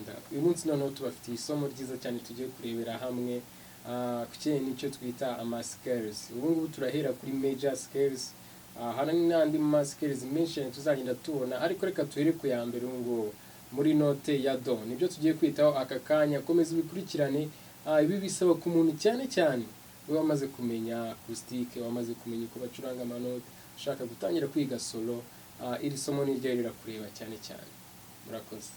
Rwanda. Uyu munsi noneho tubafitiye isomo ryiza cyane tugiye kurebera hamwe ku kintu nicyo twita ama scales. Ubu ngubu turahera kuri major scales. Hari n'andi ma scales menshi cyane tuzagenda tubona, ariko reka tuhere ku ya mbere ubu ngubu muri note ya do. Nibyo tugiye kwitaho aka kanya, komeza ubikurikirane. Ibi bisaba ku muntu cyane cyane uba wamaze kumenya acoustique, wamaze kumenya uko bacuranga amanote, ushaka gutangira kwiga solo. Iri somo ni ryo rirakureba cyane cyane. Murakoze.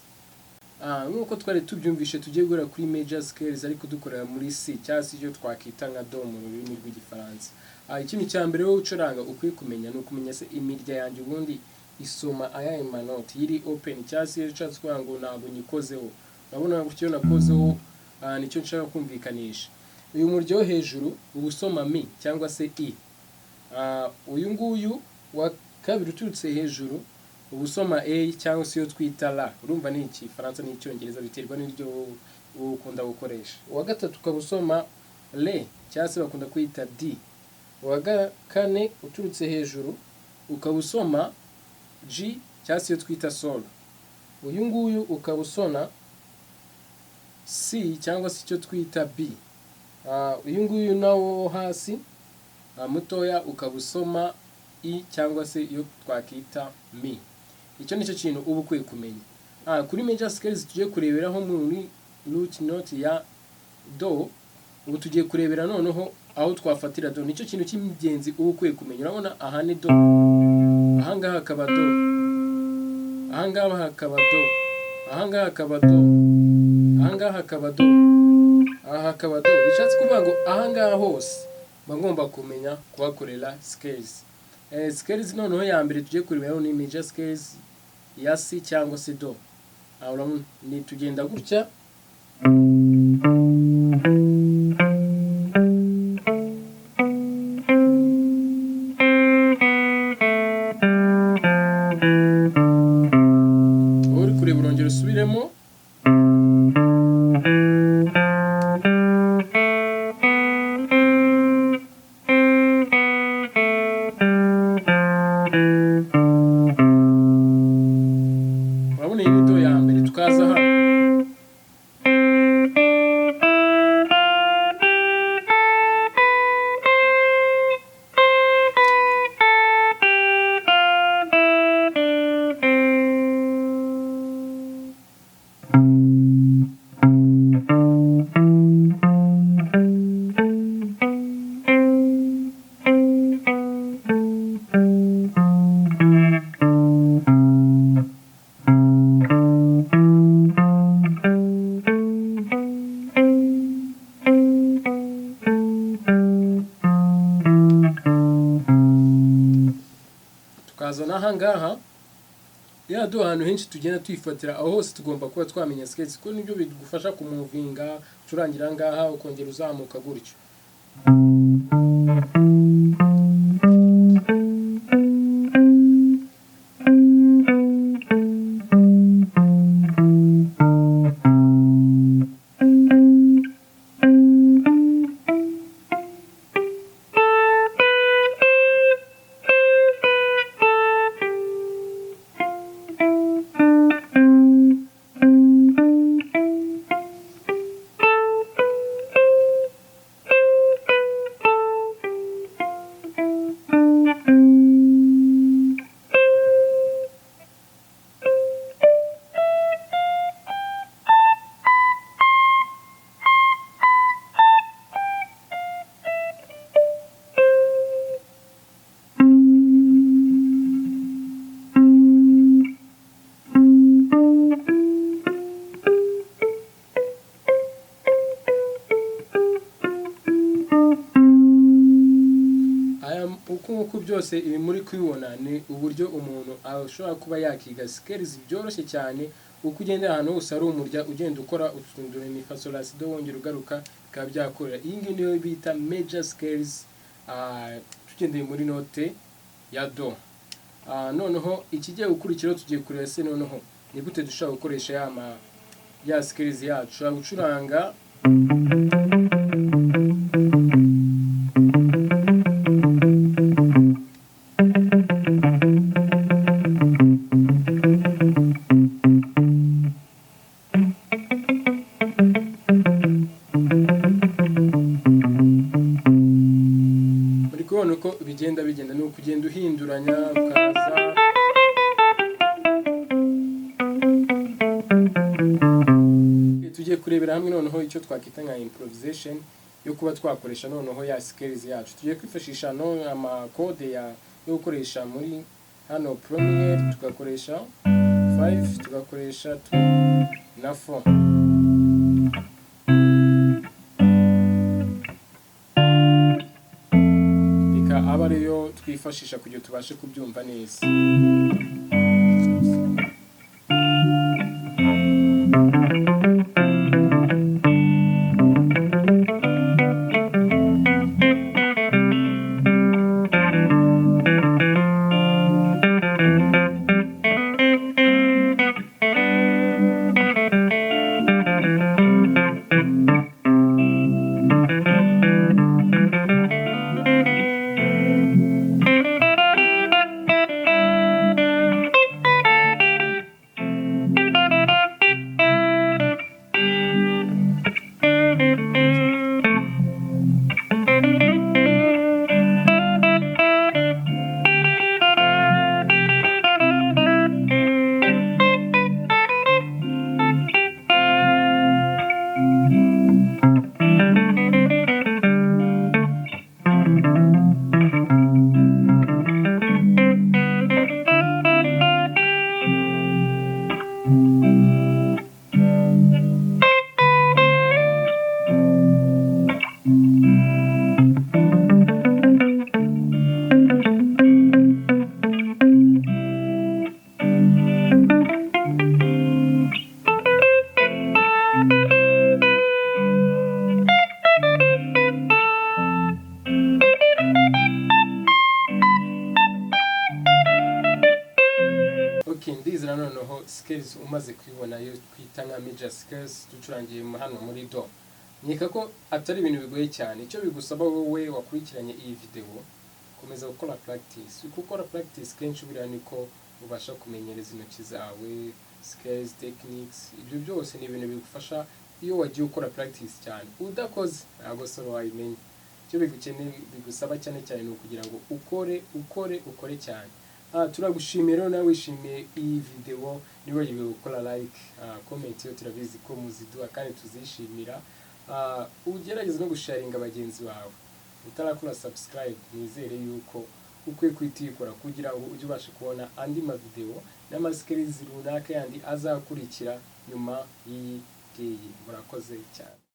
Nk'uko twari tubyumvishe, tugiye guhera kuri major scales ariko dukorera muri C cyangwa se icyo twakita nka do mu rurimi rw'Igifaransa. Ikintu cya mbere wowe ucuranga ukwiye kumenya ni ukumenya se imirya yanjye ubundi isoma ayahe manoti iri open, cyangwa se iyo ushatse kuvuga ngo ntabwo nyikozeho. Urabona gutyo, iyo nakozeho nicyo nshaka kumvikanisha. Uyu murya wo hejuru uba usoma mi cyangwa se i. Uyu nguyu wa kabiri uturutse hejuru uba usoma a cyangwa se iyo twita la. Urumva ni Igifaransa n'Icyongereza, biterwa n'iryo wowe ukunda gukoresha. Uwa gatatu ukaba usoma re cyangwa se bakunda kwita d. Uwa kane uturutse hejuru ukaba usoma g cyangwa se iyo twita sol. Uyu nguyu ukaba usona c cyangwa se icyo twita b. Uyu nguyu nawo wo hasi mutoya ukaba usoma i cyangwa se iyo twakita mi. Icyo nicyo kintu uba ukwiye kumenya. Kuri major scales tugiye kureberaho muri root note ya do. Ubu tugiye kurebera noneho aho twafatira do. Nicyo kintu cy'ingenzi uba ukwiye kumenya. Urabona aha ni do, ahangaha hakaba do, ahangaha hakaba do, ahangaha hakaba do, ahangaha hakaba do, aha hakaba do. Bishatse kuvuga ngo ahangaha hose mba ngomba kumenya kuhakorera scales. Scales noneho ya mbere tugiye kureberaho ni major scales ya C cyangwa se do. Aha urabona ni tugenda gutya. Wowe uri kureba urongera usubiremo. Urabona iyi ni do ya mbere. Tukaza hano, tukaza n'aha ngaha ya do. Ahantu henshi tugenda tuyifatira, aho hose tugomba kuba twamenya scales, kuko nibyo bigufasha kumuvinga ucurangira aha ngaha, ukongera uzamuka gutyo. Aya uku nguku byose ibi muri kubibona ni uburyo umuntu ashobora kuba yakiga scales byoroshye cyane. Uko ugenda ahantu hose ari umurya, ugenda ukora utuntu mi fa sol la si do, wongera ugaruka, bikaba byakorera. Iyi ngiyi niyo bita major scales, tugendeye muri note ya do. Noneho ikigiye gukurikiraho, tugiye kureba se noneho ni gute dushobora gukoresha ya scales yacu. Ushobora gucuranga Dore ko bigenda bigenda, ni ukugenda uhinduranya ukaza. Tugiye kurebera hamwe noneho icyo twakwita nka improvisation yo kuba twakoresha noneho ya scales yacu. Tugiye kwifashisha no ama chord ya yo gukoresha muri hano première, tugakoresha 5, tugakoresha 2 na 4. Reka aba ariyo twifashisha kugira tubashe kubyumva neza. Okay, ndizera noneho scales umaze kuyibona, yo twita nka major scales ducurangiye hano muri do. Nkeka ko atari ibintu bigoye cyane. Icyo bigusaba wowe wakurikiranye iyi video, komeza gukora practice. Uko ukora practice kenshi buriya niko ubasha kumenyereza intoki zawe scales, techniques. Ibyo byose ni ibintu bigufasha iyo wagiye ukora practice cyane. Udakoze ntabwo solo wayimenya. Icyo bigukeneye, bigusaba cyane cyane, ni ukugira ngo ukore, ukore, ukore cyane. Turagushimiye rero nawe wishimiye iyi video. Ntiwibagirwe gukora like, comment yo turabizi ko muziduha kandi tuzishimira. Ugerageze no gusharinga bagenzi bawe. Utarakora subscribe, nizere yuko ukwiye kuhita uyikora kugira ngo ujye ubasha kubona andi mavideo n'ama scales runaka yandi azakurikira nyuma y'iyi ngiyi. Murakoze cyane.